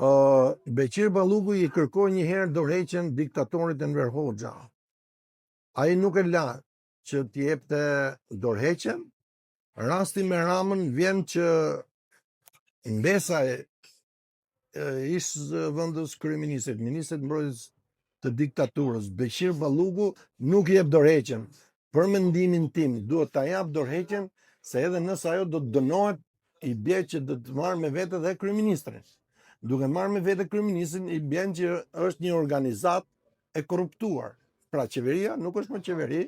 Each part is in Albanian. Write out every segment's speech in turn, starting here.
Uh, Beqir Balluku i kërkoi një herë dorëheqjen diktatorit Enver Hoxha. Ai nuk e la që t'i jepte dorëheqjen. Rasti me Ramën vjen që mbesa e ish zëvendës kryeministrit, ministrit mbrojtjes të diktaturës, Beqir Balluku nuk jep dorëheqjen. Për mendimin tim, duhet ta jap dorëheqjen se edhe nëse ajo do të dënohet, i bie që do të marrë me vete dhe kryeministrin. Duke marrë me vete kryeministrin, i bjen që është një organizatë e korruptuar. Pra qeveria nuk është më qeveri,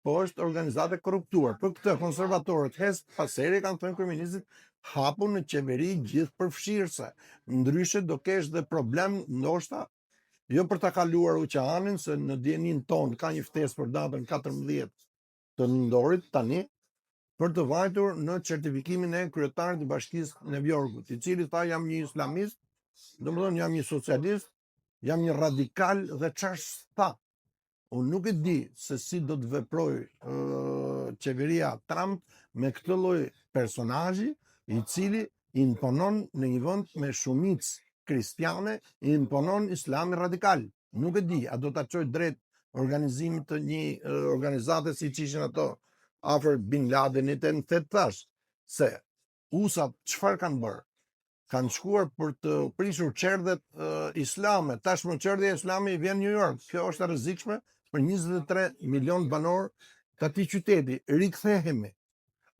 po është organizatë e korruptuar. Për këtë konservatorët herë pas here kanë thënë kryeministrit hapu në qeveri gjithëpërfshirëse. Ndryshe do kesh dhe problem ndoshta jo për ta kaluar oqeanin se në dijeninë tonë ka një ftesë për datën 14 të nëntorit tani për të vajtur në certifikimin e kryetarit të bashkisë New Yorkut, i cili tha jam një islamist, domethënë jam një socialist, jam një radikal dhe çfarë tha. Unë nuk e di se si do të veprojë qeveria Trump me këtë lloj personazhi, i cili imponon në një vend me shumicë kristiane, imponon islamin radikal. Nuk e di, a do ta çojë drejt organizimit të një organizate siç ishin ato afër Bin Ladenit e në të thash se USA-t çfarë kanë bërë? Kanë shkuar për të prishur çerdhet uh, islame. Tashmë çerdhja islame i vjen në New York. Kjo është e rrezikshme për 23 milion banorë të atij qyteti. Rikthehemi.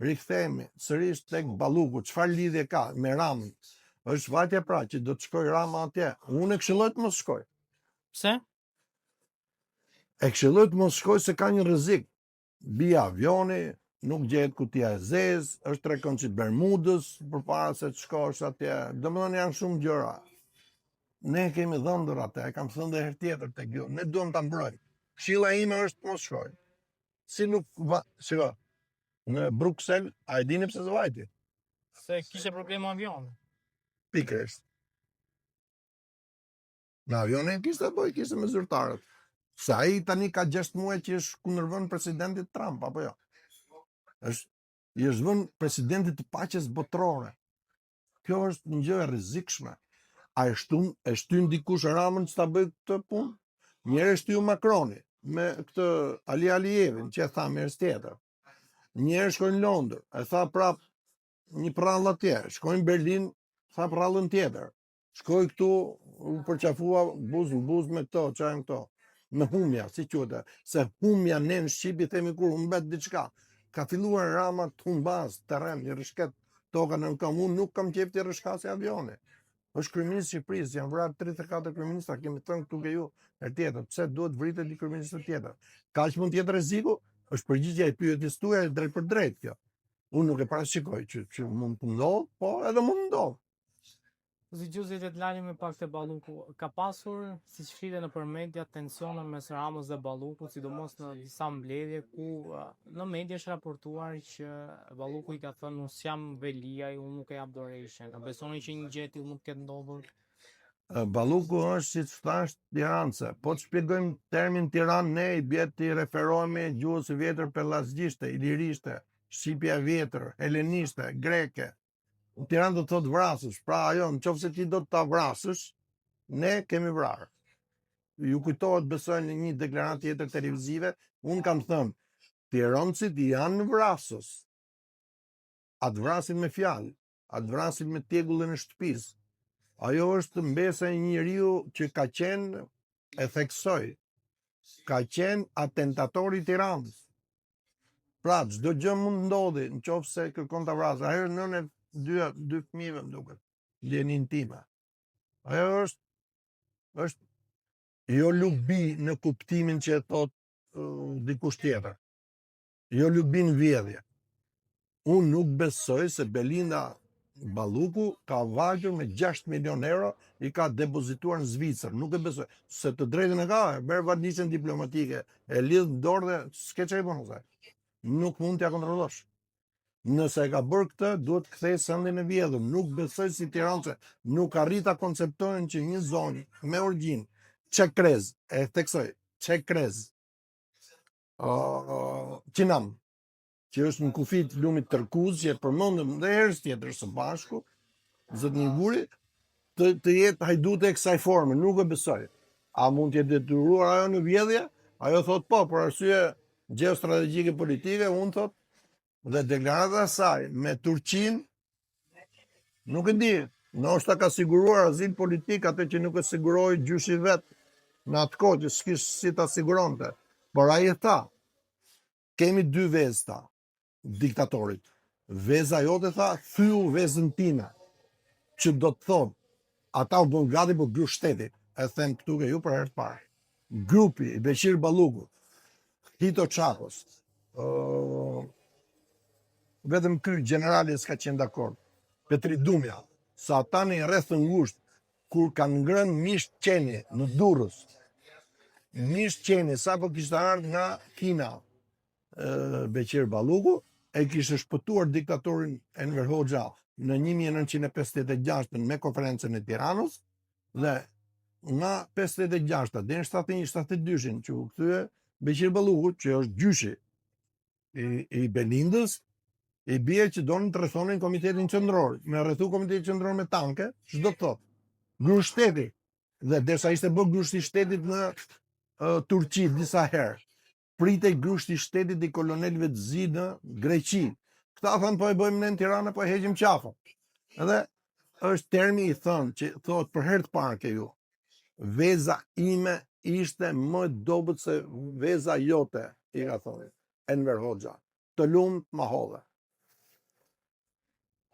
Rikthehemi sërish tek Balluku. Çfarë lidhje ka me Ramën? Është vajtja pra që do të shkojë Rama atje. Unë e këshilloj të mos shkojë. Pse? E këshilloj të mos shkojë se ka një rrezik. Bie avioni, nuk gjehet kutia e zezë, është trekëndëshi i Bermudës përpara se të shkosh atje. Domethënë janë shumë gjëra. Ne kemi dhëndër atë, e kam thënë dhe herë tjetër tek ju. Ne duam ta mbrojmë. Këshilla ime është të mos shkojë. Si nuk va, shiko. Në Bruksel, a e dini pse s'vajti? Se kishte probleme avioni. Pikërisht. Me avionin kishte apo i kishte me zyrtarët? Se ai tani ka 6 muaj që është kundërvënë presidentit Trump, apo jo? Është i është vënë presidentit të paqes botërore. Kjo është një gjë e rrezikshme. A e shtyn, e shtyn dikush Ramën që ta bëjë këtë punë? Njëherë e shtyu Macroni me këtë Ali Alijevin që e tha herës tjetër. Njëherë shkoi në Londër, e tha prap një përrallë atje, shkoi në Berlin, tha përrallën tjetër. Shkoi këtu, u përqafua buzë në buzë me këto, ça janë këto, me humja, si quhet, se humja ne në shqip i themi kur humbet diçka. Ka filluar Rama të humbasë terren, i rrëshqet toka nën këmbë, unë nuk kam qejf t'i rrëshqasë avioni. Është kryeministri i Shqipërisë, janë vrarë 34 kryeministra, kemi thënë këtu ke ju, herë tjetër, pse duhet vritet një kryeministër tjetër? Kaq mund të jetë rreziku? Është përgjigja e pyetjes tuaj e drejtpërdrejtë kjo. Unë nuk e parashikoj që, që mund të ndodhë, po edhe mund të ndodhë. Zoti Gjuzi le të ndalemi pak te Balluku. Ka pasur, siç flitet nëpër media, tensione mes Ramës dhe Ballukut, sidomos në disa mbledhje ku në media është raportuar që Balluku i ka thënë unë s'jam Veliaj, unë nuk e jap dorëheqjen. A besoni që një gjë e tillë mund të ketë ndodhur? Balluku është siç thashë tiranse. Po të shpjegojmë termin tiran ne i bie t'i referohemi gjuhës së vjetër pellazgjishte, ilirishte, shqipja e vjetër, helenishte, greke. Tiran do të thotë vrasës. Pra ajo, në qoftë se ti do të ta vrasësh, ne kemi vrarë. Ju kujtohet besoj në një deklaratë tjetër televizive, unë kam thënë, tiransit janë vrasës. A të vrasin me fjalë, a të vrasin me tjegullën e shtëpisë. Ajo është mbesa e një njeriu që ka qenë, e theksoj, ka qenë atentatori i Tiranës. Pra, çdo gjë mund të ndodhi, në qoftë se kërkon ta vrasë. Ajo është nënë e dy, dy fëmijëve, më duket, në dijeninë time. Ajo është, është jo lubi në kuptimin që e thotë uh, dikush tjetër. Jo lubi në vjedhje. Unë nuk besoj se Belinda Balluku ka vajtur me 6 milion euro i ka depozituar në Zvicër. Nuk e besoj. Se të drejtën e ka, e merr valixhen diplomatike, e lidh në dorë dhe s'ke ça i bën asaj. Nuk mund t'ia kontrollosh. Nëse e ka bërë këtë, duhet të kthejë sendin e vjedhur. Nuk besoj si tiranse, nuk arrij ta konceptojnë që një zonjë me origjinë Çekrez, e theksoj, Çekrez, uh, Qinam, që është në kufi të lumit Tërkuz, që e përmendëm dhe herës tjetër së bashku, zotni Guri, Të, të jetë hajdute e kësaj forme, nuk e besoj. A mund të jetë detyruar ajo në vjedhje? Ajo thotë po, për arsye gjeostrategjike politike, unë thotë, dhe deklarata e saj me Turqinë, nuk e di, ndoshta ka siguruar azil politik atë që nuk e siguroi gjyshi vet në atë kohë që s'kish si ta siguronte. Por ai e tha, kemi dy vezë tha, diktatorit. Veza jote tha, thyu vezën time, që do të thotë, ata u bënë gati për grusht shteti, e them këtu ke ju për herë të parë. Grupi i Beqir Ballukut, Hito Çakos, uh, vetëm ky gjenerali s'ka qenë dakord, Petrit Dumja, sa ata në një rreth të ngushtë, kur kanë ngrënë mish qeni në Durrës, mish qeni sapo kishte ardhur nga Kina, Beqir Balluku e kishte shpëtuar diktatorin Enver Hoxha në 1956 me konferencën e Tiranës dhe nga 56 deri në 71-72-shin që u kthye Beqir Balluku, që është gjyshi i, i Belindës, i bie që donin të rrethonin komitetin qendror, me rrethu komitetin qendror me tanke, ç'do të thotë? Grusht shteti. Dhe derisa ishte bërë grushti i shtetit në uh, Turqi disa herë, pritej grushti i shtetit i kolonelëve të zi në Greqi. Këta thanë po e bëjmë ne në Tiranë, po e heqim qafën. Edhe është termi i thënë që thotë për herë të parë ke ju. Veza ime ishte më e dobët se veza jote, i ka thënë Enver Hoxha. Të lumtë ma hodhe.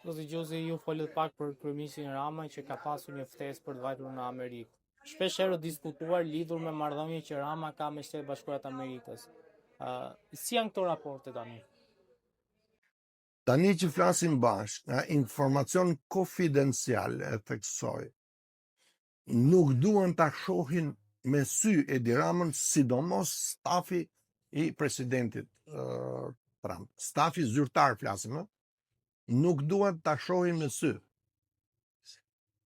Zoti Gjuzi, ju folët pak për kryeministrin Rama që ka pasur një ftesë për të vajtur në Amerikë. Shpesh herë diskutuar lidhur me marrëdhëniet që Rama ka me Shtetet e Bashkuara të Amerikës. Uh, si janë këto raporte tani? Tani që flasim bashkë, nga informacion konfidencial e theksoj, nuk duan ta shohin me sy Edi Ramën, sidomos stafi i presidentit uh, Trump. Stafi zyrtar flasim, ë? Nuk duan ta shohin me sy.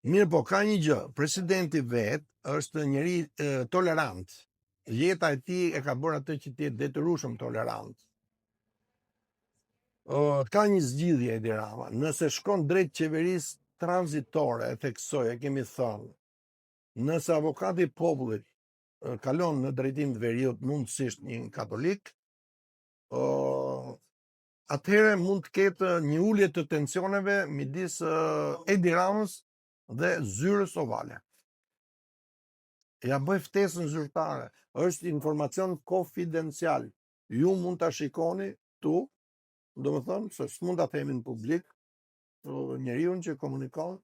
Mirëpo, ka një gjë, presidenti vetë është njeri e, tolerant. Jeta e tij e ka bërë atë që të jetë detyrueshëm tolerant. Uh, ka një zgjidhje Edi Rama, nëse shkon drejt qeverisë tranzitore, e theksoj, e kemi thënë, nëse avokati i popullit kalon në drejtim të veriut, mundësisht një katolik, uh, atëherë mund të ketë një ulje të tensioneve midis Edi Ramës dhe zyrës ovale. Ja bëj ftesën zyrtare, është informacion konfidencial. Ju mund ta shikoni këtu, domethënë se s'mund ta themi në publik, njeriun që komunikon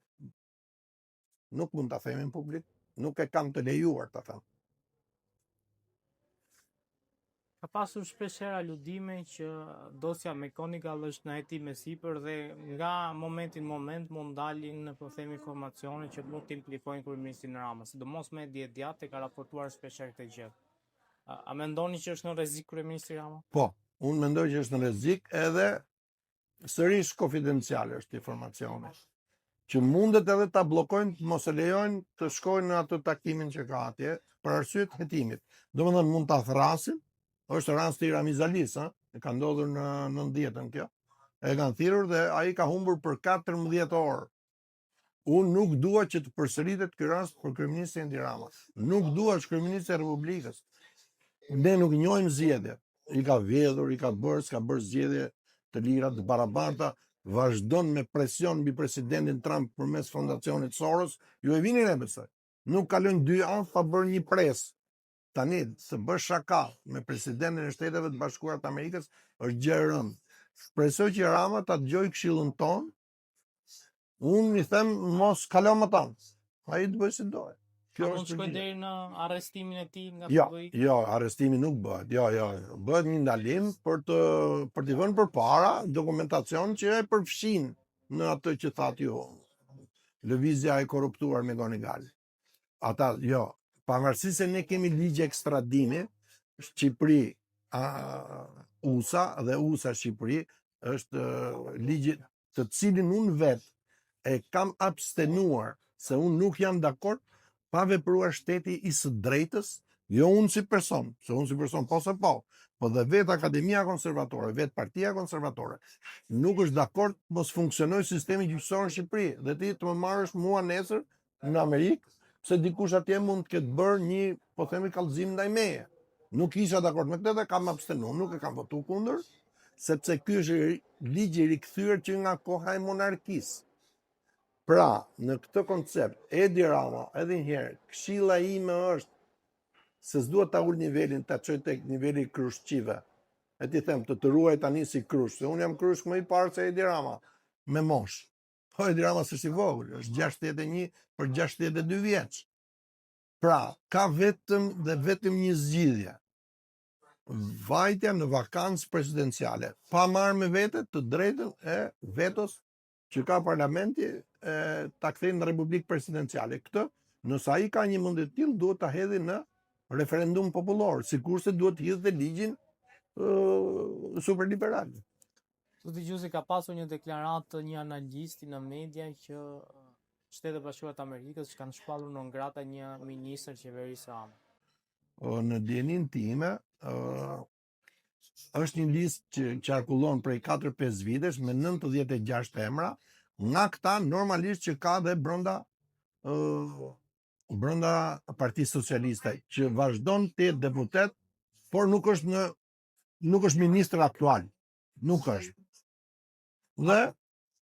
nuk mund ta themi në publik, nuk e kam të lejuar ta them. Ka pasur shpesh herë aludime që dosja McGonigal është në hetim e sipër dhe nga momenti në moment mund dalin, po themi, informacione që mund të implikojnë kryeministrin Rama, sidomos media e djathtë e ka raportuar shpesh herë këtë gjë. A, a mendoni që është në rrezik kryeministri Rama? Po, unë mendoj që është në rrezik edhe sërish konfidencial është informacioni që mundet edhe ta bllokojnë, të mos e lejojnë të shkojnë në atë takimin që ka atje për arsye të hetimit. Domethënë mund ta thrasin, është rasti i Ramiz Alisë, ë, e ka ndodhur në 90-ën kjo. E kanë thirrur dhe ai ka humbur për 14 orë. Unë nuk dua që të përsëritet ky rast për kryeministrin Edi Rama. Nuk dua është kryeministri i Republikës. Ne nuk njohim zgjedhjet. I ka vjedhur, i ka bërë, s'ka bërë zgjedhje të lira, të barabarta, vazhdon me presion mbi presidentin Trump përmes fondacionit Soros, ju e vini re besoj. Nuk kalojnë dy javë pa bërë një presë. Tani, të bësh shaka me presidentin e Shteteve të Bashkuara të Amerikës është gjë e rëndë. Shpresoj që Rama ta dëgjojë këshillën tonë Unë i them mos kalo më tanë. Ai të bëjë si dojë. Kjo është shkojë deri në arrestimin e tij nga jo, FBI? Jo, arrestimi nuk bëhet. Jo, jo, jo. Bëhet një ndalim për të për t'i vënë përpara dokumentacion që e përfshin në atë që thatë ju. Lëvizja e korruptuar McGonigal. Ata, jo, pavarësisht se ne kemi ligj ekstradimi, Shqipëri, a, USA dhe USA Shqipëri është ligji të cilin unë vetë e kam abstenuar se unë nuk jam dakord pa vepruar shteti i së drejtës, jo unë si person, se unë si person po se po, po dhe vetë Akademia Konservatore, vetë Partia Konservatore, nuk është dakord mos funksionojë sistemi gjyqësor në Shqipëri dhe ti të më marrësh mua nesër. në Amerikë, pse dikush atje mund të ketë bërë një, po themi, kallëzim ndaj meje. Nuk isha dakord me këtë dhe kam abstenu, nuk e kam votu kundër, sepse ky është ligj i rikthyer që nga koha e monarkisë. Pra, në këtë koncept, Edi Rama, edhe një herë, këshilla ime është se s'dua ta ul nivelin, ta çoj tek niveli i krushqive. E ti them të të ruaj tani si krushq, se unë jam krushk më i parë se Edi Rama, me moshë. Po Edi Rama s'është i vogël, është 61 për 62 vjeç. Pra, ka vetëm dhe vetëm një zgjidhje. Vajtja në vakancë presidenciale, pa marrë me vete të drejtën e vetos që ka parlamenti e, ta kthejnë në republikë presidenciale. Këtë, nëse ai ka një mendje të tillë, duhet ta hedhë në referendum popullor, sikurse duhet të hidhte ligjin ë superliberal. Zoti Gjuzi ka pasur një deklaratë të një analisti në media që Shtetet e Bashkuara të Amerikës kanë shpallur non grata një ministër qeverisë Rama. O, në dijeninë time, ë është një listë që qarkullon prej 4-5 vitesh me 96 emra, nga këta normalisht që ka dhe brenda ë brenda Partisë Socialiste, që vazhdon të jetë deputet, por nuk është në nuk është ministër aktual. Nuk është. Dhe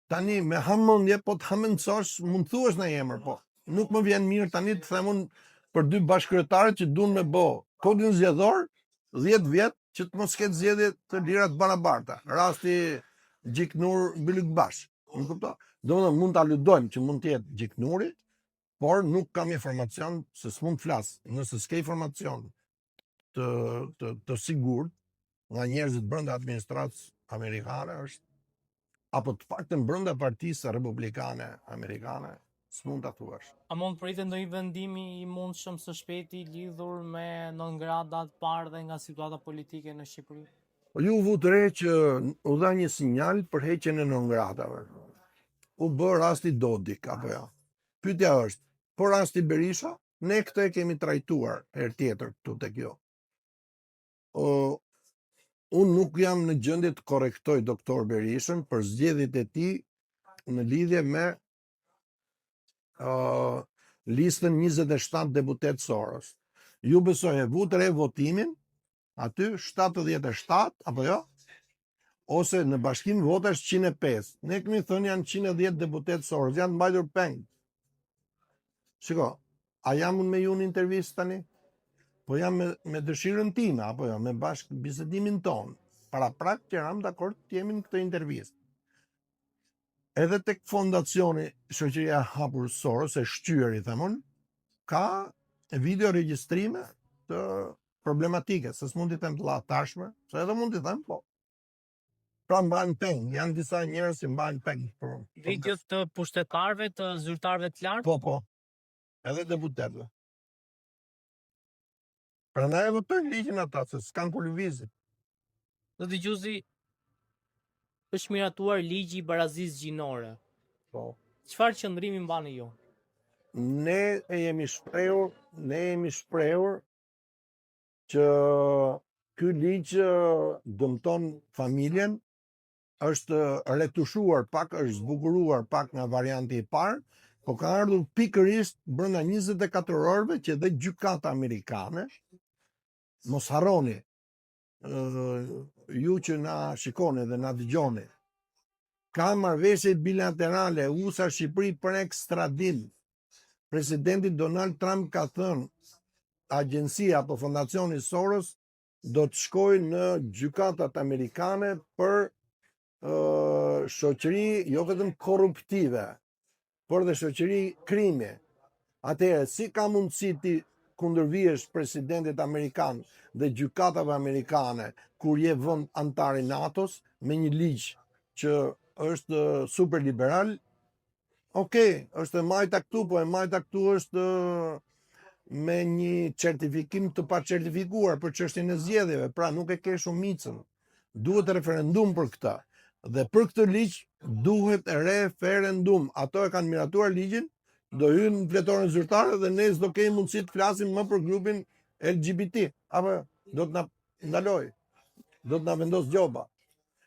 tani me hamendje, po të hamendësosh, mund të thuash në emër, po nuk më vjen mirë tani të them unë për dy bashkëkryetarët që duan me bë kodin zgjedhor 10 vjet që të mos ketë zgjedhje të lira të barabarta. Rasti Gjiknur Bylykbash. Më kupton? Domethënë mund ta aludojmë që mund të jetë Gjiknuri, por nuk kam informacion se s'mund të flas. Nëse s'ke informacion të të të sigurt nga njerëzit brenda administratës amerikane është apo të paktën brenda Partisë Republikane Amerikane, s'mund ta thuash. A mund pritet ndonjë vendim i mundshëm së shpejti lidhur me non gratat parë dhe nga situata politike në Shqipëri? Po ju vutë re që u dha një sinjal për heqjen e non gratave. U bë rasti Dodik, apo jo? Pyetja është, po rasti Berisha, ne këtë e kemi trajtuar herë tjetër këtu tek ju. O, unë nuk jam në gjendje të korrektoj doktor Berishën për zgjedhjet e tij në lidhje me uh, listën 27 deputet Soros. Ju besoj e vutë re votimin aty 77 apo jo? Ose në bashkim votash 105. Ne kemi thënë janë 110 deputet Soros, janë të mbajtur peng. Shiko, a jam unë me ju në intervistë tani? Po jam me, me dëshirën time, apo jo, me bashkë bisedimin tonë. Paraprak që ram dakord të jemi në këtë intervistë. Edhe tek fondacioni Shoqëria e Hapur Soros, e shqyer i them unë, ka video regjistrime të problematike, se s'mund t'i them të llahtarshme, se edhe mund t'i them, po. Pra mbahen peng, janë disa njerëz që mbahen peng. Për, për Video të pushtetarëve, të zyrtarëve të lartë? Po, po. Edhe deputetëve. Prandaj e votojnë ligjin ata, se s'kan ku lëvizin. Zoti Gjuzi, është miratuar ligji i barazisë gjinore. Po. Çfarë qëndrimi mbani ju? Ne e jemi shprehur, ne jemi shprehur që ky ligj dëmton familjen, është retushuar pak, është zbukuruar pak nga varianti i parë, po ka ardhur pikërisht brenda 24 orëve që dhe gjykata amerikane, mos harroni, ju që na shikoni dhe na dëgjoni, ka marrëveshje bilaterale USA Shqipëri për ekstradim. Presidenti Donald Trump ka thënë agjencia apo fondacioni Soros do të shkojë në gjykatat amerikane për uh, shoqëri jo vetëm korruptive, por dhe shoqëri krimi. Atëherë, si ka mundësi ti kundërvihesh presidentit amerikan dhe gjykatave amerikane kur je vend anëtar i NATO-s me një ligj që është super liberal? Okej, është e majta këtu, po e majta këtu është me një certifikim të pacertifikuar për çështjen e zgjedhjeve, pra nuk e ke shumicën. Duhet referendum për këtë. Dhe për këtë ligj duhet referendum. Ato e kanë miratuar ligjin, do hyjnë në fletoren zyrtare dhe ne s'do kemi mundësi të flasim më për grupin LGBT. Apo do të na ndaloj. Do të na vendos gjoba.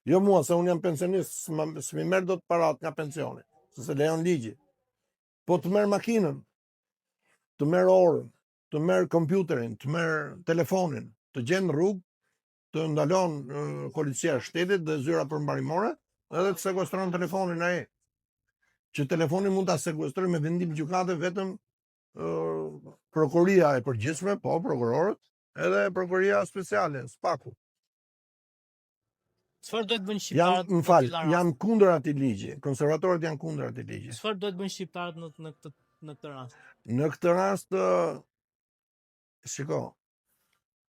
Jo mua, se unë jam pensionist, s'mi merr dot parat nga pensioni, se se lejon ligji. Po të merr makinën. Të merr orën, të merr kompjuterin, të merr telefonin, të gjen në rrugë, të ndalon policia e shtetit dhe zyra përmbarimore edhe të sekuestron telefonin ai. Që telefonin mund ta sekuestrojë me vendim gjykate vetëm prokuroria e përgjithshme, po prokurorët, edhe prokuroria speciale, SPAK-u. Çfarë duhet bëjnë shqiptarët? Jam, më fal, jam kundër atij ligji. Konservatorët janë kundër atij ligji. Çfarë duhet bëjnë shqiptarët në në këtë në këtë rast? Në këtë rast shiko,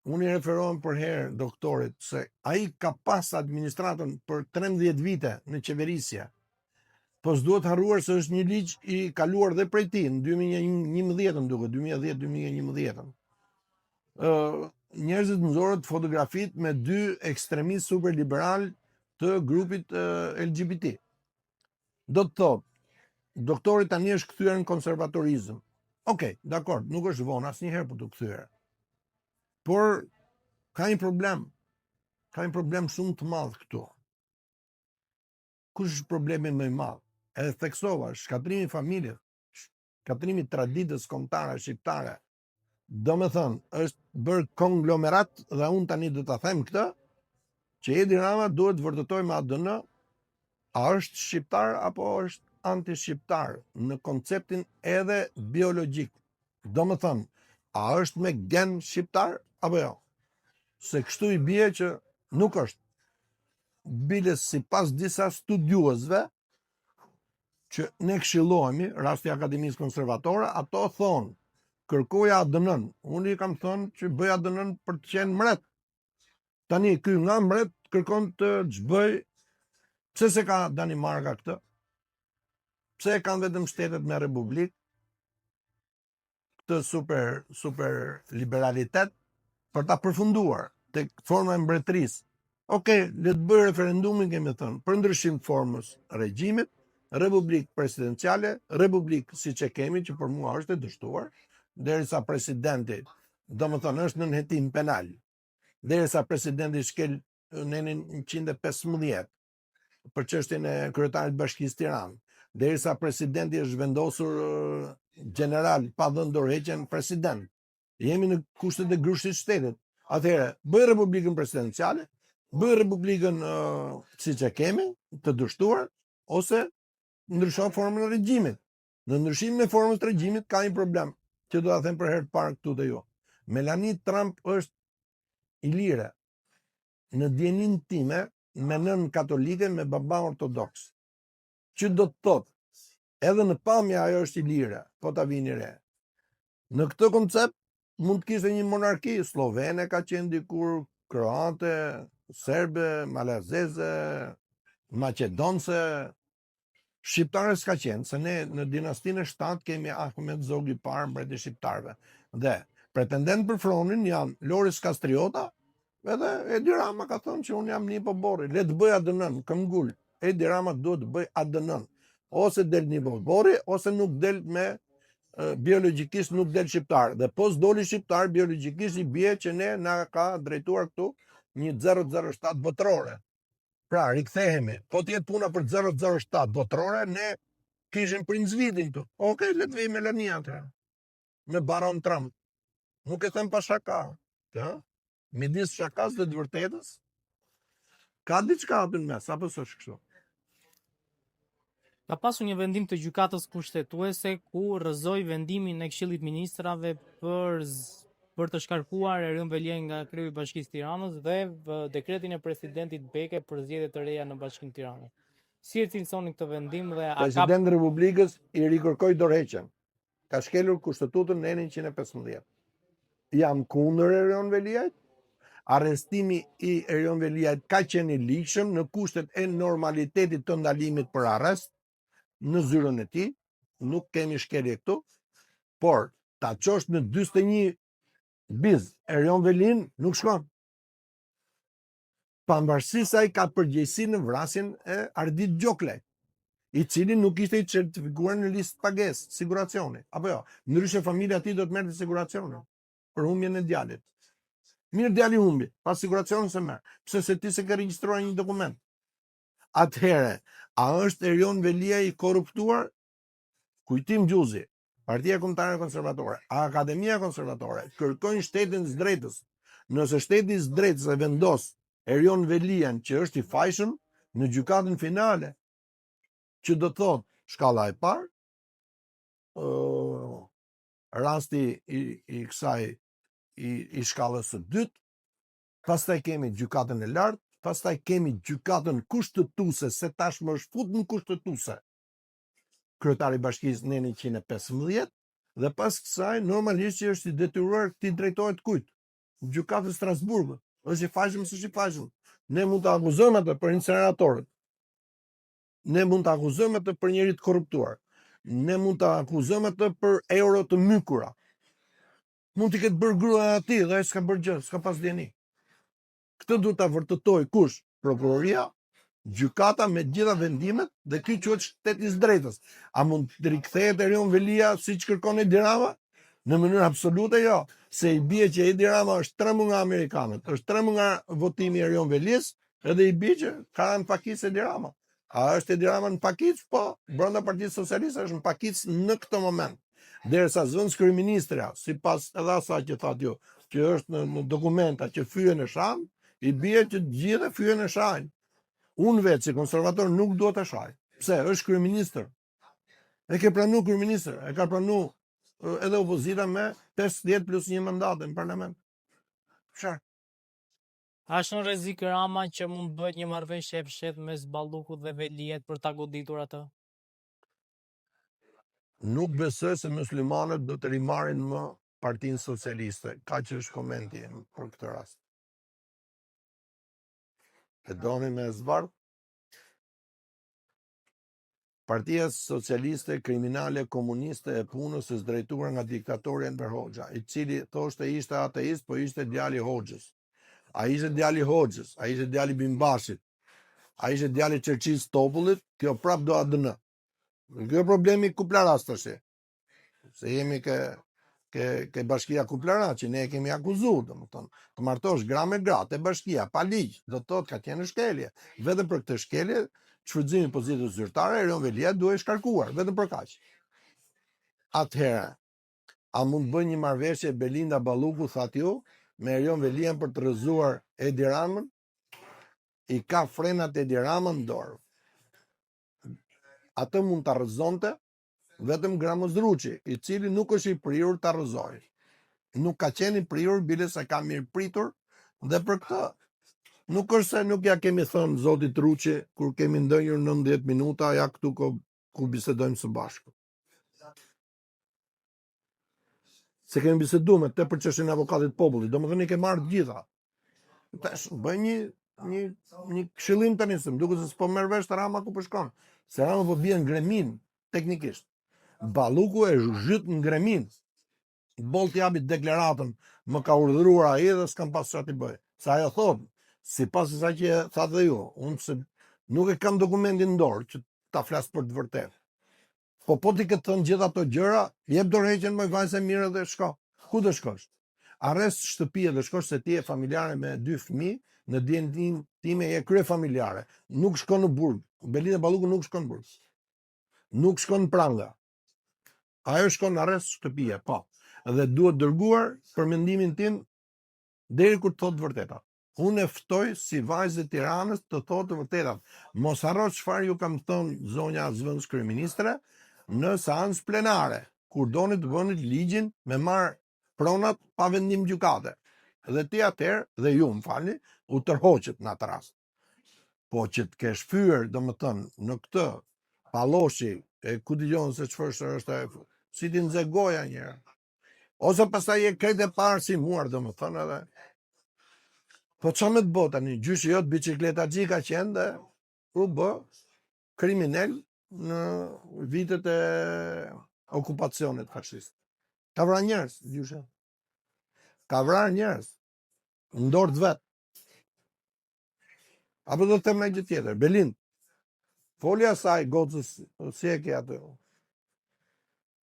unë i referohem përherë doktorit se ai ka pas administratën për 13 vite në qeverisje. Po s'duhet harruar se është një ligj i kaluar dhe prej tij në 2011-ën, duket 2010-2011-ën. Ë njerëzit nxorën fotografitë me dy ekstremistë superliberalë të grupit LGBT. Do të thotë, doktori tani është kthyer në konservatorizëm. Okej, okay, dakord, nuk është vonë asnjëherë për t'u kthyer. Por ka një problem. Ka një problem shumë të madh këtu. Kush është problemi më i madh? Edhe theksova, shkatërrimi i familjes, shkatërrimi i traditës kombëtare shqiptare. Domethënë, është bërë konglomerat dhe unë tani do ta them këtë, që Edi Rama duhet të vërtetojë me ADN a është shqiptar apo është antishqiptar në konceptin edhe biologjik. Domethënë, a është me gen shqiptar apo jo? Se kështu i bie që nuk është. Biles sipas disa studiuesve që ne këshillohemi, rasti i Akademisë Konservatore, ato thonë, kërkoje ADN-në. Unë i kam thënë që bëj ADN-në për të qenë mbret. Tani, ky nga mbret kërkon të ç'bëjë, pse s'e ka Danimarka këtë? Pse e kanë vetëm shtetet me republikë? Këtë super, super liberalitet për ta përfunduar tek forma e mbretërisë. Okej, le të bëjë referendumin, kemi thënë, për ndryshim të formës regjimit, republikë presidenciale, republikë siç e kemi, që për mua është e dështuar, derisa presidenti, domethënë, është nën hetim penal, derisa presidenti shkel nenin 115 për çështjen e kryetarit të Bashkisë Tiranë, derisa presidenti është vendosur gjeneral pa dhënë dorëheqjen president. Jemi në kushtet e grushtit të shtetit. Atëherë, bëj republikën presidenciale, bëj republikën uh, siç e kemi, të dështuar, ose ndrysho formën e regjimit. Në ndryshimin e formës të regjimit ka një problem, që do ta them për herë të parë këtu te ju. Melania Trump është ilire. Në dijeninë time, me nënë katolike, me baba ortodoks. Që do të thotë, edhe në pamje ajo është ilire, po ta vini re. Në këtë koncept mund të kishte një monarki sllovene ka qenë dikur, kroate, serbe, malazeze, maqedonse, Shqiptare s'ka qenë, se ne në dinastinë e 7 kemi Ahmet Zogu i parë, mbreti i shqiptarëve. Dhe pretendent për fronin janë Loris Kastriota, edhe Edi Rama ka thënë që unë jam nip oborri, le të bëjë ADN-në, këmbëngul. Edi Rama duhet të bëjë ADN-në. Ose del nip oborri, ose nuk del me biologjikisht nuk del shqiptar. Dhe po s'doli shqiptar, biologjikisht i bie që ne na ka drejtuar këtu një 007 botërore. Pra, rikthehemi. Po të jetë puna për 007 botërore, ne kishim Princ Vidin këtu. Okej, le të vijë Melania atëherë. Me Baron Trump. Nuk e them pa shaka. Ë? Midis shakas dhe të vërtetës ka diçka aty në mes, apo s'është kështu? Ka pasur një vendim të Gjykatës Kushtetuese ku rrëzoi vendimin e Këshillit të Ministrave për për të shkarkuar Erion Veliajn nga kreu i Bashkisë Tiranës dhe dekretin e presidentit Beke për zgjedhje të reja në Bashkinë Tiranës. Si e cilësoni këtë vendim dhe a ka Presidenti i Republikës i rikërkoi dorëheqjen. Ka shkelur Kushtetutën nenin 115. Jam kundër Erion Veliajt. Arrestimi i Erion Veliajt ka qenë i ligjshëm në kushtet e normalitetit të ndalimit për arrest në zyrën e tij, nuk kemi shkelje këtu, por ta çosh në 41 biz Erion Veliajn nuk shkon. Pavarësisht se ai ka përgjegjësi në vrasjen e Ardit Gjoklajt, i cili nuk ishte i certifikuar në listë pagesë siguracioni, apo jo? Ndryshe familja e tij do të merrte siguracionin për humbjen e djalit. Mirë djali humbi, pa siguracionin s'e merr. Pse se ti s'e ke regjistruar një dokument? Atëherë, a është Erion Veliaj i korruptuar? Kujtim Gjuzi. Partia Kombëtare Konservatore, Akademia Konservatore, kërkojnë shtetin e së drejtës. Nëse shteti i së drejtës e vendos Erion Veliajn që është i fajshëm në gjykatën finale, që do të thotë shkalla e parë, ë rasti i, i kësaj i, i shkallës së dytë, pastaj kemi gjykatën e lartë, pastaj kemi gjykatën kushtetuese, se tashmë është fut në kushtetuese. Kryetari i bashkisë neni 115 dhe pas kësaj normalisht që është i detyruar t'i drejtohet kujt? Gjykatës së Strasburgut. Është i fajshëm, s'është i fajshëm. Ne mund të akuzojmë atë për inceneratorët. Ne mund të akuzojmë atë për njeri të korruptuar. Ne mund të akuzojmë atë për euro të mykura. Mund t'i ketë bërë gruaja e atij dhe ai s'ka bërë gjë, s'ka pas dijeni. Këtë duhet ta vërtetojë kush? Prokuroria, gjykata me të gjitha vendimet dhe ky quhet shteti i së drejtës. A mund të rikthehet Erion Veliaj siç kërkon Edi Rama? Në mënyrë absolute jo, se i bie që Edi Rama është trembur nga amerikanët, është trembur nga votimi i Erion Veliajs, edhe i bie që ka në pakicë Edi Rama. A është Edi Rama në pakicë? Po, brenda Partisë Socialiste është në pakicë në këtë moment. Derisa zëvendëskryeministrja, sipas edhe asaj që thatë ju, që është në, në dokumenta që fyen e shan, i bie që të gjithë e fyen e shajnë. Unë vetë si konservator nuk dua ta shaj. Pse? Është kryeministër. E ke pranu kryeministër, e ka pranu edhe opozita me 50 plus një mandate në parlament. Çfarë? A është në rrezik Rama që mund të bëhet një marrëveshje e fshehtë mes Ballukut dhe Veliajt për ta goditur atë? Nuk besoj se muslimanët do të rimarrin më Partinë Socialiste. Kaq është komenti im për këtë rast. E doni me zbardh? Partia Socialiste Kriminale Komuniste e Punës është drejtuar nga diktatori Enver Hoxha, i cili thoshte ishte ateist, po ishte djali i Hoxhës. A ishte djali i Hoxhës, a ishte djali i Bimbashit, a ishte djali i Çerçiz Topullit, kjo prap do ADN. Kjo problemi Kuplaras tash. Se jemi ke ke ke bashkia Kuplara që ne e kemi akuzu, domethënë, të martosh gra me gra te bashkia pa ligj, do të thotë ka qenë në shkelje. Vetëm për këtë shkelje, shfrytëzimi i pozitës zyrtare, Erion Veliaj duhej shkarkuar, vetëm për kaq. Atëherë, a mund të bëjë një marrëveshje Belinda Balluku, thatë ju, me Erion Veliajn për të rrëzuar Edi Ramën? I ka frenat Edi Rama në dorë. Atë mund ta rrëzonte vetëm Gramoz Ruçi, i cili nuk është i prirur ta rrëzojë. Nuk ka qenë i prirur, bile se ka mirëpritur dhe për këtë nuk është se nuk ja kemi thënë zotit Ruçi kur kemi ndenjur 90 minuta ja këtu ku, ku bisedojmë së bashku. Se kemi bisedu me të për çështjen e avokatit të popullit, domethënë i ke marrë të gjitha. Tash bëj një një një këshillim tani se më duket se s'po merr vesh Rama ku po shkon. Se Rama po bie në greminë teknikisht. Balluku e zhyt në greminë. Boll të japi deklaratën, më ka urdhëruar ai dhe s'kam pas çfarë t'i bëj. Se ajo thotë, sipas asaj që thatë dhe ju, unë se nuk e kam dokumentin në dorë që ta flas për të vërtetë. Po po t'i ketë thënë gjithë ato gjëra, jep dorëheqjen moj vajzë e mirë dhe shko. Ku do shkosh? Arrest shtëpie do shkosh se ti je familjare me dy fëmijë, në dijeninë time je kryefamiljare. Nuk shkon në burg. Belinda Balluku nuk shkon në burg. Nuk shkon në pranga. Ajo shkon në arrest shtëpie, po. Dhe duhet dërguar për mendimin tim deri kur të thotë të vërtetat. Unë e ftoj si vajzë e Tiranës të thotë të vërtetat. Mos harro çfarë ju kam thënë zonja zëvendës kryeministre në seancë plenare, kur donit të bënit ligjin me marr pronat pa vendim gjykate. Dhe ti atëherë, dhe ju më falni, u tërhoqët në atë rast. Po që të kesh fyer, domethënë, në këtë palloshi, e ku dëgjon se çfarë është ajo, si t'i nxe goja njëherë. Ose pastaj je krejt e paarsimuar, domethënë edhe. Po ça me të bo tani, gjyshi jot biçikletaxhi ka qenë dhe u bë kriminel në vitet e okupacionit fashist. Ka vrarë njerëz, gjyshi. Ka vrarë njerëz në dorë të vet. Apo do të them një gjë tjetër, Belind. Foli asaj gocës si e ke atë?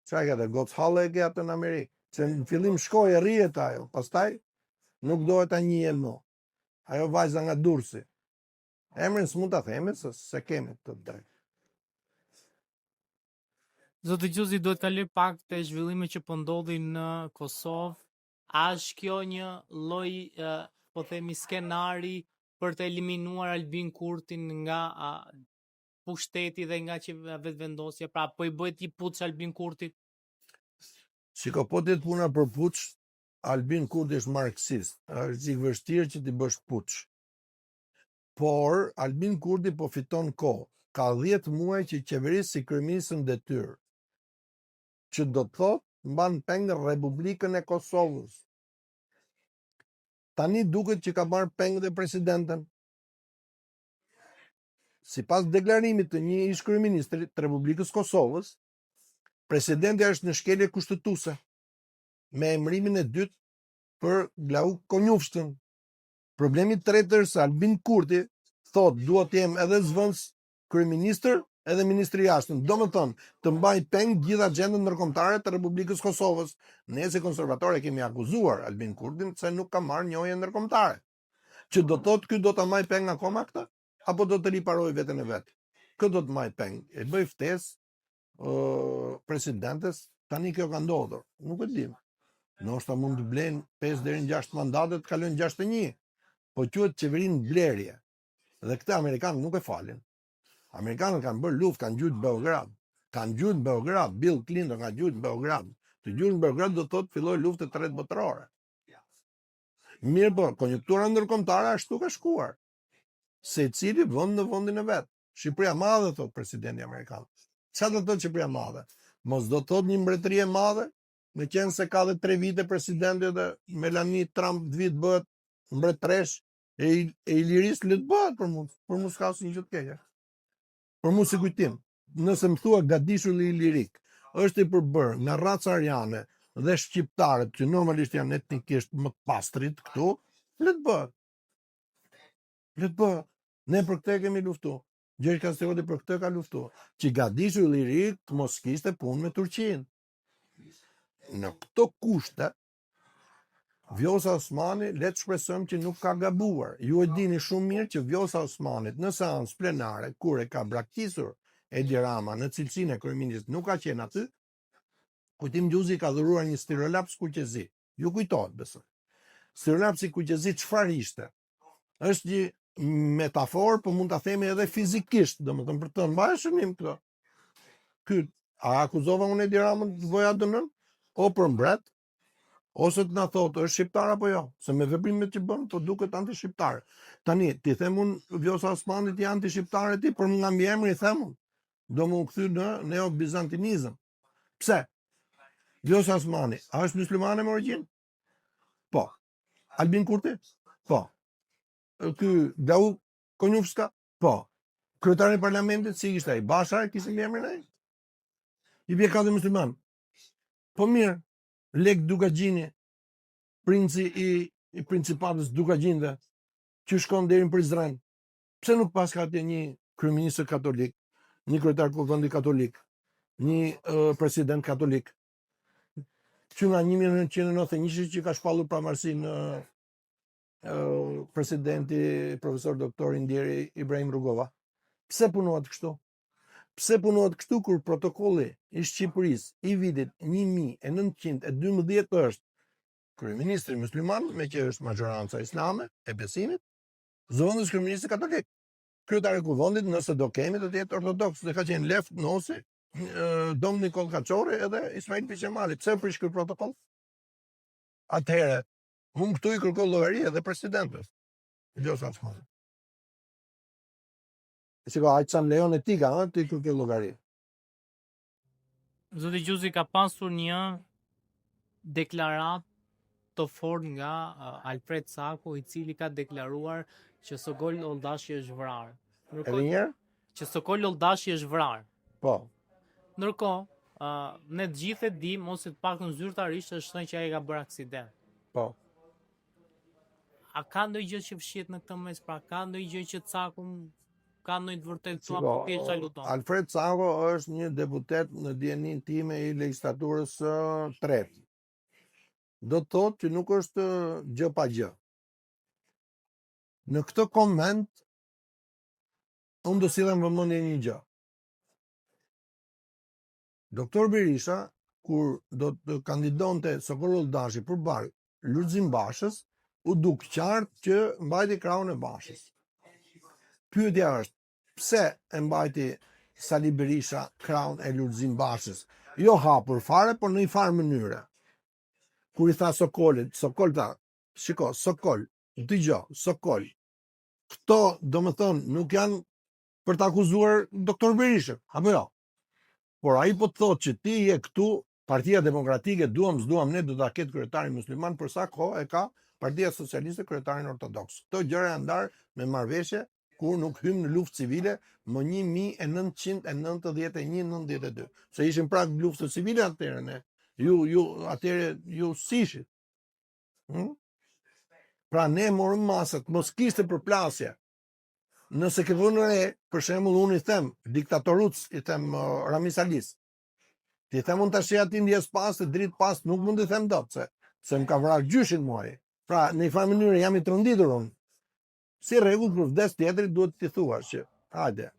Ça e ke atë, gocë halle e ke atë në Amerikë. Se në fillim shkoi e rrihet ajo, pastaj nuk dohet ta njihje më. Ajo vajza nga Durrësi. Emrin s'mund ta themi se s'e kemi të drejtë. Zoti Gjuzi, duhet të kaloj pak te zhvillimet që po ndodhin në Kosovë. A është kjo një lloj, po themi, skenari për të eliminuar Albin Kurtin nga pushteti dhe nga që vetëvendosja, pra po i bëhet një puç Albin Kurtit? Shiko, po të jetë puna për puç, Albin Kurti është marksist, është i vështirë që t'i bësh puç. Por, Albin Kurti po fiton kohë. Ka 10 muaj që qeveris si kryeministër në detyrë. Që do të thotë mban peng Republikën e Kosovës. Tani duket që ka marrë peng dhe presidenten. Sipas deklarimit të një ish kryeministri të Republikës Kosovës, presidentja është në shkelje kushtetuese me emërimin e dytë për Glauk Konjufcën. Problemi i tretë është se Albin Kurti thotë dua të jem edhe zëvendës kryeministër edhe ministri i jashtëm. Domethënë, të mbaj peng gjithë agjendën ndërkombëtare të Republikës Kosovës. Ne si konservatorë e kemi akuzuar Albin Kurtin se nuk ka marrë njohje ndërkombëtare. Që do të thotë ky do ta mbaj peng akoma këtë apo do të riparojë veten e vet? Kë do të mbaj peng? E bëj ftesë ë presidentes, tani kjo ka ndodhur. Nuk e dim. Ndoshta mund të blejnë 5 deri në 6 mandate të kalojnë 61. Po quhet qeveri në blerje. Dhe këtë amerikanët nuk e falin. Amerikanët kanë bërë luftë, kanë gjujt Beograd. Kanë gjujt Beograd, Bill Clinton ka gjujt Beograd. Të gjujt Beograd do të thotë filloi luftë e tretë botërore. Mirë po, konjunktura ndërkombëtare ashtu ka shkuar. Secili vend në vendin e vet. Shqipëria e madhe, thot presidenti amerikan. Çfarë do të thotë Shqipëria e madhe? Mos do të thotë një mbretëri e madhe, meqenëse ka dhe 3 vite presidenti dhe Melania Trump të vit bëhet mbretëresh e, e Ilirisë le të bëhet për mua. Për mua s'ka asnjë gjë të keqe. Për mua si kujtim, nëse më thua gadishulli ilirik është i përbërë nga raca ariane dhe shqiptarët që normalisht janë etnikisht më të pastrit këtu, le të bëhet. Le të bëhet. Ne për këtë kemi luftu. Gjergj Kastrioti për këtë ka luftu. Që gadishulli ilirik të mos kishte punë me Turqinë. Në këto kushte, Vjosa Osmani, le të shpresojmë që nuk ka gabuar. Ju e dini shumë mirë që Vjosa Osmanit në seancë plenare, kur e ka braktisur Edi Rama në cilësinë e kryeministrit, nuk ka qenë aty, Kujtim Gjuzi ka dhuruar një stilolaps kuqezi. Ju kujtohet, besoj. Stilolapsi kuqezi çfarë ishte? Është një metaforë, po mund ta themi edhe fizikisht, domethënë për të thënë, mbaje shënim këtë. Ky a akuzova unë Edi Ramën të bëja ADN-në? O për mbret, ose të na thotë është shqiptar apo jo, se me veprimet që bën po duket antishqiptar. Tani t'i them unë Vjosa Osmanit je antishqiptare ti për nga mbiemri i them unë. Do më u kthy në neo-bizantinizëm. Pse? Vjosa Osmani, a është muslimane me origjinë? Po. Albin Kurti? Po. Ky Glauk Konjufca? Po. Kryetari i parlamentit si ishte ai? Basha e kishte mbiemrin ai? I bie katër musliman. Po mirë, Lek Dukagjini, princi i, i principatës Dukagjinëve, që shkon deri në Prizren. Pse nuk paska atje një kryeministër katolik, një kryetar kuvendi katolik, një uh, president katolik? Që nga 1991 që ka shpallur pavarësinë uh, presidenti profesor doktor i ndjeri Ibrahim Rugova. Pse punohet kështu? Pse punohet kështu kur protokolli i Shqipërisë i vitit 1912 është kryeministri musliman, me që është mazhoranca islame e besimit, zëvendës kryeministri katolik. Kryetari i kuvendit, nëse do kemi, do të jetë ortodoks, dhe ka qenë Lef Nosi, Dom Nikoll Kaçorri edhe Ismail Qemali. Pse prish ky protokoll? Atëherë, unë këtu i kërkoj llogari edhe presidentes. Vjosa Osmani. Shiko, aq sa më lejon etika, ëh, t'i kërkoj llogari. Zoti Gjuzi ka pasur një deklaratë të fortë nga Alfred Cako, i cili ka deklaruar që Sokol Olldashi është vrarë. Ndërkohë, Edhe një herë? Që Sokol Olldashi është vrarë. Po. Ndërkohë, uh, ne të gjithë e dimë ose të paktën zyrtarisht është thënë që ai ka bërë aksident. Po. A ka ndonjë gjë që fshihet në këtë mes, pra ka ndonjë gjë që Cako ka ndonjë të vërtetë këtu apo thjesht aludon? Alfred Cako është një deputet në dijeninë time i legjislaturës së tretë. Do të thotë që nuk është gjë pa gjë. Në këtë koment unë do sillem vëmendje një gjë. Doktor Berisha, kur do të kandidonte Sokol Olldashi përballë Lulzim Bashës, u duk qartë që mbajti krahun e Bashës. Pyetja është, pse e mbajti Sali Berisha krahun e Lulzim Bashës? Jo hapur fare, por në një farë mënyre. Kur i tha Sokolit, Sokol tha, shiko, Sokol, dëgjo, Sokol, këto, domethënë, nuk janë për të akuzuar doktor Berishën, apo jo? Por ai po të thotë që ti je këtu, Partia Demokratike, duam s'duam ne do ta ketë kryetarin musliman për sa kohë e ka Partia Socialiste kryetarin ortodoks. Këto gjëra janë ndarë me marrëveshje kur nuk hymë në luftë civile më 1991-92. Se ishim prag luftës civile atëherë ne. Ju ju atëherë ju s'ishit. Hm? Pra ne morëm masat, mos kishte përplasje. Nëse ke vënë re, për shembull unë i them diktatoruc, i them uh, Ramiz Alisë. T'i them unë tash atij ndjesë pastë, dritë pastë, nuk mund t'i them dot se se më ka vrarë gjyshin mua. Pra, në një farë mënyre jam i tronditur unë. Si rregull kur vdes tjetri duhet t'i thuash që hajde.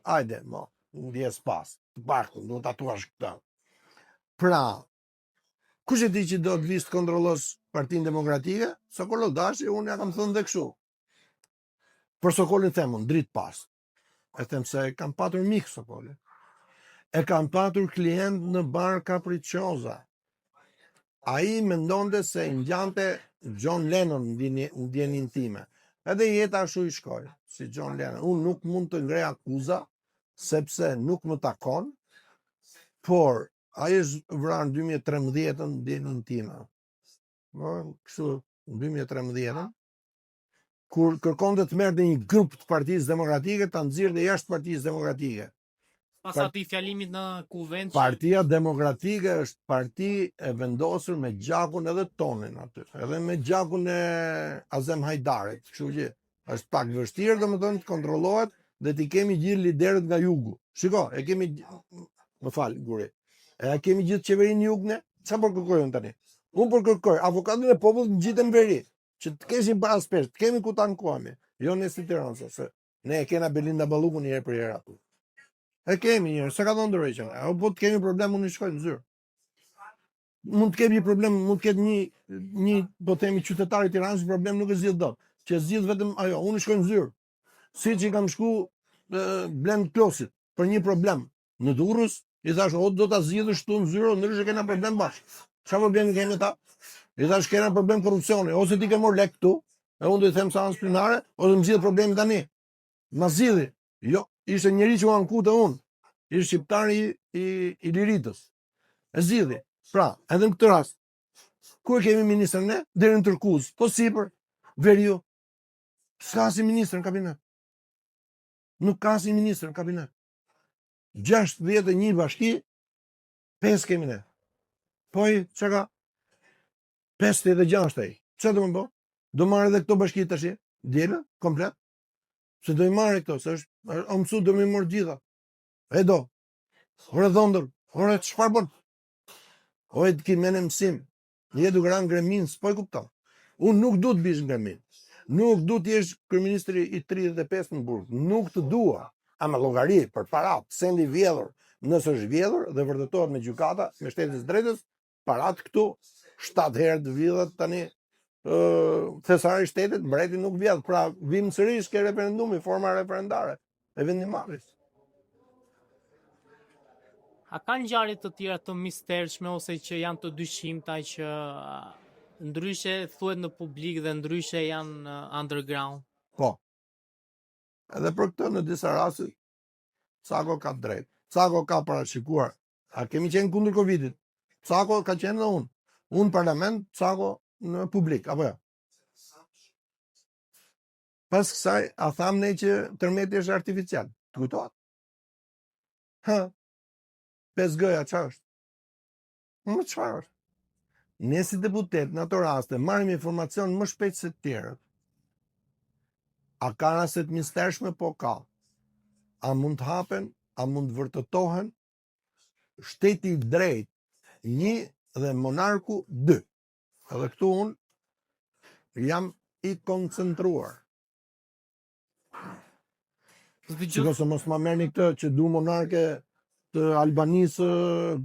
Hajde, mo, ndjesë pastë. Të paktën duhet ta thuash këtë. Pra, kush e di që do të vish të kontrollosh Partinë Demokratike? Sokol Olldashi, unë ja kam thënë dhe kështu. Për Sokolin them unë, dritë pastë. E them se e kam patur mik Sokolin. E kam patur klient në bar Capricciosa. Ai mendonte se ngjante John Lennon në ndjeninë time. Edhe jeta ashtu i shkoi, si John Lennon. Unë nuk mund të ngre akuza, sepse nuk më takon, por ai është vrarë në 2013-ën në dijeninë time. Më, kështu, në 2013-ën, kur kërkonte të merrte një grup të Partisë Demokratike, ta nxirrte jashtë Partisë Demokratike. Pas atij fjalimit në kuvend që... Partia Demokratike është parti e vendosur me gjakun edhe tonin aty, edhe me gjakun e Azem Hajdarit, kështu që është pak vështirë domethënë të kontrollohet dhe t'i kemi gjithë liderët nga jugu. Shiko, e kemi më fal Guri. E kemi gjithë qeverinë në jug ne? Çfarë po kërkoj unë tani? Unë po kërkoj avokatin e popullit ngjite në veri. Që të kemi baraspeshë, të kemi ku të ankohemi, jo ne si Tiranë, se ne e kena Belinda Ballukun një herë për herë aty. E kemi një herë, s'e ka dhënë dorëheqjen. E po të kemi problem, unë i shkoj në zyrë. Mund të kemi një problem, mund të ketë një, një po themi qytetar i Tiranës, problem nuk e zgjidh dot. Që e zgjidh vetëm ajo, unë i shkoj në zyrë. Siç i kam shku Blend Klosit për një problem në Durrës, i thash o do ta zgjidhësh këtu në zyrë, ndryshe kena problem bashkë. Çfarë problemi kemi ta? I thash kena problem korrupsioni, ose ti ke marrë lek këtu, e unë do i them seancë plenare, ose më zgjidh problemin tani. Ma zgjidhi. Jo, ishte njeri që u anku te unë. Ishte shqiptari i, i Iliridës. E zgjidhi. Pra, edhe në këtë rast, ku e kemi ministrën ne? Deri në Tërkuz, po sipër, veriu. S'ka asnjë ministër në kabinet. Nuk ka asnjë ministër në kabinet. 61 bashki, 5 kemi ne. Po ai, çka ka? 56 ai. Çka do me bo? Do marrë edhe këto bashki tash, dielën, komplet. Se do i marrë këto, se është, o mësu do me i marrë gjitha. E do. Ore dhondër, ore çfarë bën? O e të ki mene mësim. Je duke ra në greminë, s'po e kupton. Unë nuk du të bish në greminë. Nuk du të jesh kryeministri i 35 në burg. Nuk të dua. Ama llogari për parat, sendi vjedhur, nëse është vjedhur dhe vërtetohet me gjykata, me shtetin e së drejtës, parat këtu 7 herë të vidhet tani ë thesari i shtetit, mbreti nuk vjedh. Pra vim sërish ke referendumi, forma referendare e vendimmarrjes. A ka ngjarje të tjera të mistershme ose që janë të dyshimta që ndryshe thuhet në publik dhe ndryshe janë underground? Po. Edhe për këtë në disa raste Cako ka të drejtë. Cako ka parashikuar. A kemi qenë kundër Covidit? Cako ka qenë dhe unë. Unë në parlament, Cako në publik, apo jo? Pas kësaj, a thamë ne që tërmeti është artificial? Të kujtohet? Ha, 5G-ja, ça është? Më çfarë është? Ne si deputet në ato raste marrim informacion më shpejt se të tjerët. A ka raste të mistershme? Po ka. A mund të hapen? A mund të vërtetohen? Shteti i drejtë një dhe monarku dy. Edhe këtu unë jam i koncentruar. Shiko se mos ma merrni këtë që du monarke. të Albanisë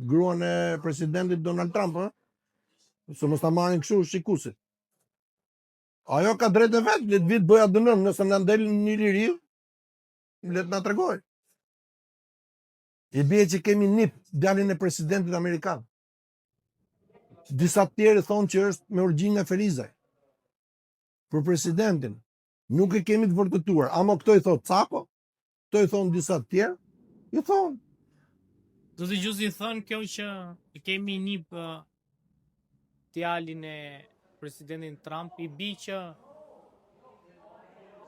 gruan e presidentit Donald Trump, ë? Se mos ta marrin kështu shikuesit. Ajo ka drejtë vet, le të vijë të bëjë ADN-në, nëse na del në Iliri, le të na tregojë. I bie që kemi nip djalin e presidentit amerikan. Disa të tjerë thonë që është me origjinë nga Ferizaj. Për presidentin nuk e kemi të vërtetuar, ama këto i thotë Cako, këto i thonë disa të tjerë, i thonë. Zoti Gjuzi thënë kjo që kemi nip djalin e presidentit Trump, i bi që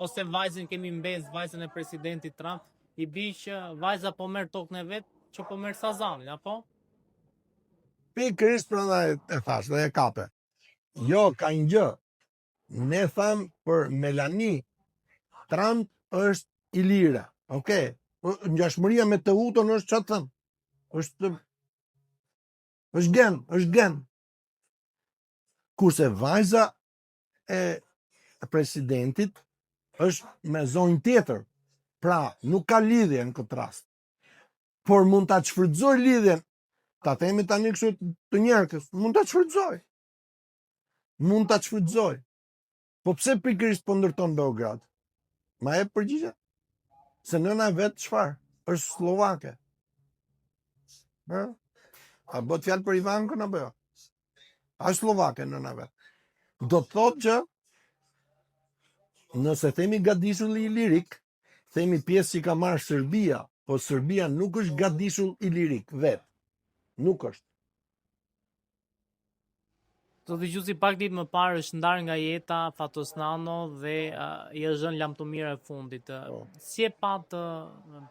ose vajzën kemi mbesë vajzën e presidentit Trump, i bi që vajza po merr tokën e vet, që po merr Sazanin, apo? Pikërisht prandaj e thash dhe e kape. Jo, ka një gjë. Ne thamë për Melanie Trump është ilire. Okej. Po, ngjashmëria me Teutën është çfarë të them? Është është gen, është gen. Kurse vajza e presidentit është me zonjë tjetër. Pra, nuk ka lidhje në këtë rast. Por mund ta shfrytëzoj lidhjen. Ta themi tani kështu të njerkës, mund ta shfrytëzoj. Mund ta shfrytëzoj. Po pse pikërisht po ndërton Beograd? Ma jep përgjigje? Se nëna e vet çfarë? Është sllovake. Ë? A bëhet fjalë për Ivankën apo jo? A është sllovake nëna e vet? Do të thotë që nëse themi gadishulli ilirik, themi pjesë që ka marrë Serbia, po Serbia nuk është gadishull ilirik vet. Nuk është. Zoti Gjuzi pak ditë më parë është ndarë nga jeta Fatos Nano dhe uh, i është dhënë lamtumira e fundit. Po. Si e patë,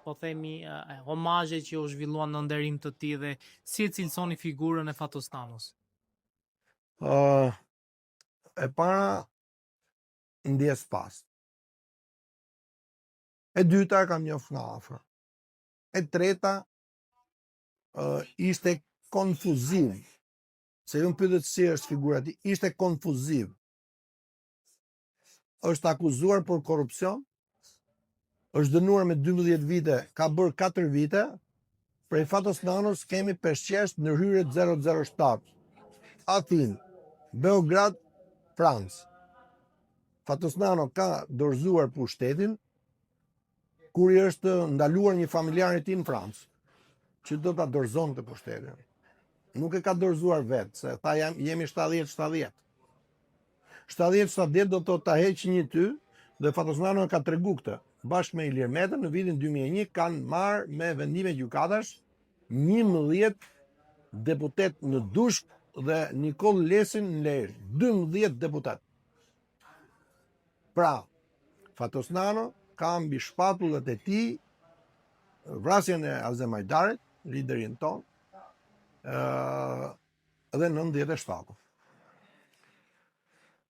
po themi, uh, homazhe që u zhvilluan në nderim të tij dhe si e cilësoni figurën e Fatos Nanos? Uh, e para ndjesë pastë. E dyta e kam njoft nga afër. E treta uh, ishte konfuziv. Se ju më pyetët si është figura e tij, ishte konfuziv. Është akuzuar për korrupsion, është dënuar me 12 vite, ka bërë 4 vite, prej Fatos Nanos kemi peshqesh ndërhyrje 007. Athinë, Beograd, Francë. Fatos Nano ka dorëzuar pushtetin kur i është ndaluar një familjar i tij në Francë, që do ta dorëzonte pushtetin. Nuk e ka dorëzuar vetë, se tha jam, jemi 70-70. 70-70 do të thotë ta heq një ty dhe Fatos Nano e ka tregu këtë. Bashkë me Ilir Metën në vitin 2001 kanë marrë me vendime gjykatash 11 deputet në Dushk dhe Nikoll Lesin në Lezhë. 12 deputet. Pra, Fatos Nano ka mbi shpatullat e tij vrasjen e Azem Hajdarit, liderin tonë, ë dhe 97.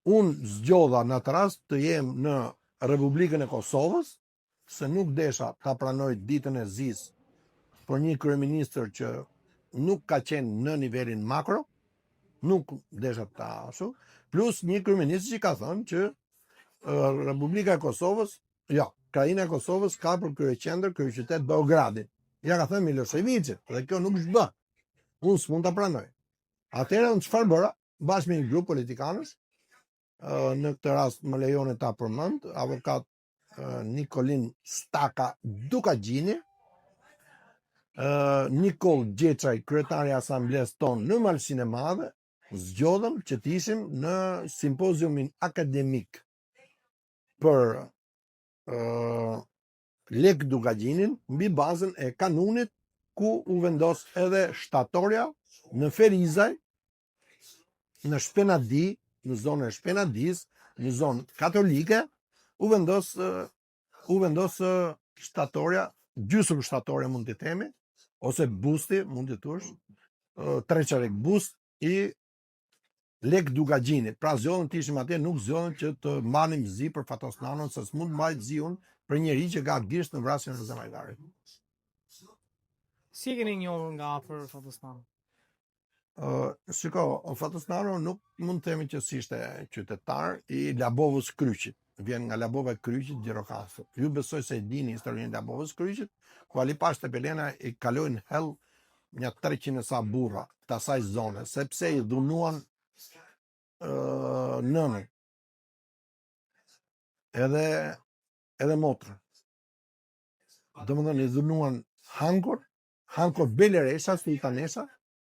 Unë zgjodha në atë rast të jem në Republikën e Kosovës, se nuk desha ta pranoj ditën e zisë për një kryeministër që nuk ka qenë në nivelin makro, nuk desha ta ashtu, plus një kryeministër që ka thënë që Republika e Kosovës, jo, Krahina e Kosovës ka për kryeqendër, kryeqytet Beogradin. Ja ka thënë Miloševićit dhe kjo nuk është bë. Unë s'mund ta pranoj. Atëherë unë çfarë bëra? Bashkë me një grup politikanësh, në këtë rast më lejoni ta përmend, avokat Nikolin Staka Dukagjini, Nikoll Gjeçaj, kryetari i asamblesë tonë në Malësinë e Madhe, zgjodhëm që të ishim në simpoziumin akademik për uh, Lek Dukagjinin mbi bazën e kanunit ku u vendos edhe shtatorja në Ferizaj në Shpenadi, në zonën e Shpenadisë, në zonë katolike, u vendos u vendos shtatorja, gjysmë shtatorja mund t'i themi, ose busti, mund t'i thuash, treçarek bust i Lek Dukagjinit. Pra zgjodhëm të ishim atje, nuk zgjodhëm që të mbanim zi për Fatos Nanon, se s'mund të mbaj zi unë për njeri që ka gisht në vrasjen e Azem Hajdarit. Si e keni njohur nga afër Fatos Nanon? Uh, shiko, Fatos Nano nuk mund të themi që s'ishte qytetar i Labovës Kryqit. Vjen nga Labova e Kryqit, Gjirokastër. Ju besoj se e dini historinë e Labovës Kryqit, ku Ali Pashë Tepelena i kaloi në hell nja 300 e sa burra të asaj zone, sepse i dhunuan nënën. Edhe edhe motrën. Domethënë i dhunuan Hankor, Hanko Beleresha, Sultanesha,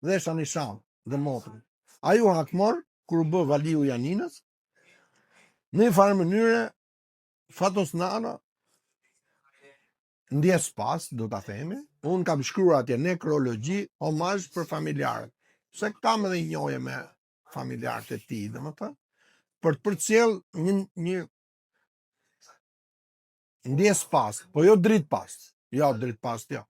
dhe Shanishan dhe motrën. Ai u hakmor kur u bë valiu i Janinës. Në një farë mënyre Fatos Nano ndjesë pastë, do ta themi, unë kam shkruar atje nekrologji, homazh për familjarët. Se kam edhe një njohje me familjarët e tij, domethënë, për të përcjell një një ndjesë pastë, po jo dritë pastë. Jo, dritë pastë, jo.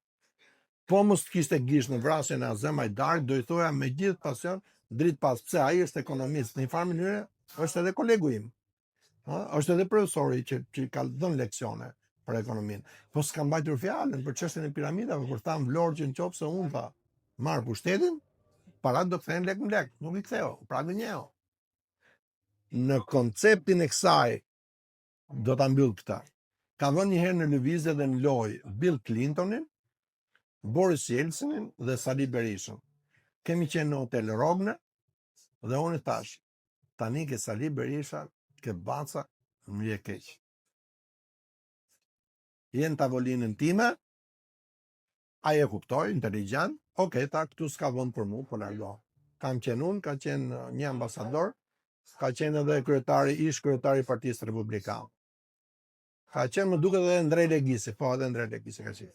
Po mos të kishte gisht në vrasjen e Azem Hajdarit, do i thoja me gjithë pasion dritë pastë, pse ai është ekonomist, në një farë mënyre është edhe kolegu im. Ha, është edhe profesori që që ka dhënë leksione për ekonominë. Po s'ka mbajtur fjalën për çështjen e piramidave, kur tha në Vlorë që në qoftë se unë tha marr pushtetin, parat do kthehen lek më lek, nuk i ktheu, pra gënjeu. Në konceptin e kësaj do ta mbyll këtë. Ka vënë një herë në lëvizje dhe në lojë Bill Clintonin, Boris Jelcinin dhe Sali Berishën. Kemi qenë në hotel Rogner dhe unë i thash, tani ke Sali Berisha, ke baca, më vje keq. Je në tavolinën time, ai e kuptoi, inteligjent, ok, tha, këtu s'ka vend për mu, po largo. Kam qenë unë, ka qenë një ambasador, ka qenë edhe kryetari, ish kryetari i Partisë Republikane. Ka qenë, më duket edhe Ndre Legisi, po edhe Ndre Legisi ka qenë.